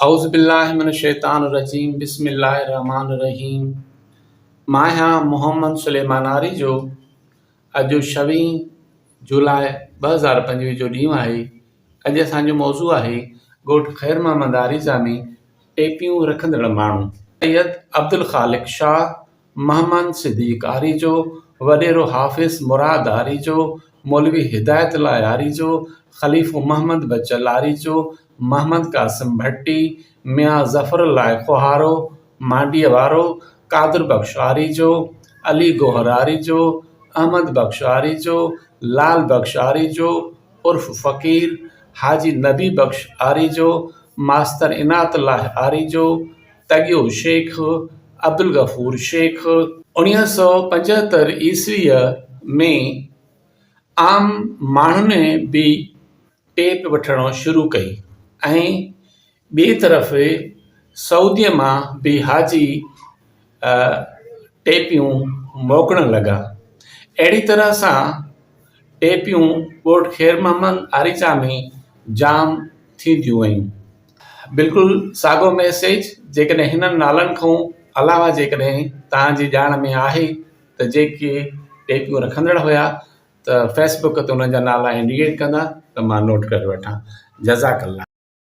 اعوذ بالله من الشيطان الرجيم بسم الله الرحمن الرحيم مان آهيان محمد سليمان آريجو اڄ ڇويهين جولاء 2025 جو ڏينهن آهي اڄ اسان جو موضوع آهي ڳوٺ خير محمد آريجا ۾ ٽيپيون رکندڙ ماڻهو سيد عبدالخالق شاهه محمد صديق آريجو، وڏيرو حافظ مراد آريجو، مولوي هدايت الله آريجو، خليفو محمد بچل آريجو، محمد قاسم ڀٽي، ميان ظفر الله کوهارو، مانڊيء وارو، قادر بخش آريجو، علي گوهر آريجو، احمد بخش آريجو، لال بخش آريجو عرف فقير، حاجي نبي بخش آريجو، ماستر عنايت الله آريجو، تڳيو شيخ، عبدالغفور شيخ. 1975 عيسويء ۾ عام ماڻهن به ٽيپ وٺڻ شروع ڪئي ۽ ٻئي طرف سعوديء مان به حاجي ٽيپيون موڪلڻ لڳا. اهڙي طرح سان ٽيپيون ڳوٺ خير محمد آريچا ۾ جام ٿينديون ويون. بلڪل ساڳو ميسيج جيڪڏهن هنن نالن کان علاوه جيڪڏهن توهان جي ڄاڻ ۾ آهي ته جيڪي ٽيپيون رکندڙ هيا ته فيس بڪ تي انهن جا نالا انڊيڪيٽ ڪندا ته مان نوٽ ڪري وٺان جزاڪ الله.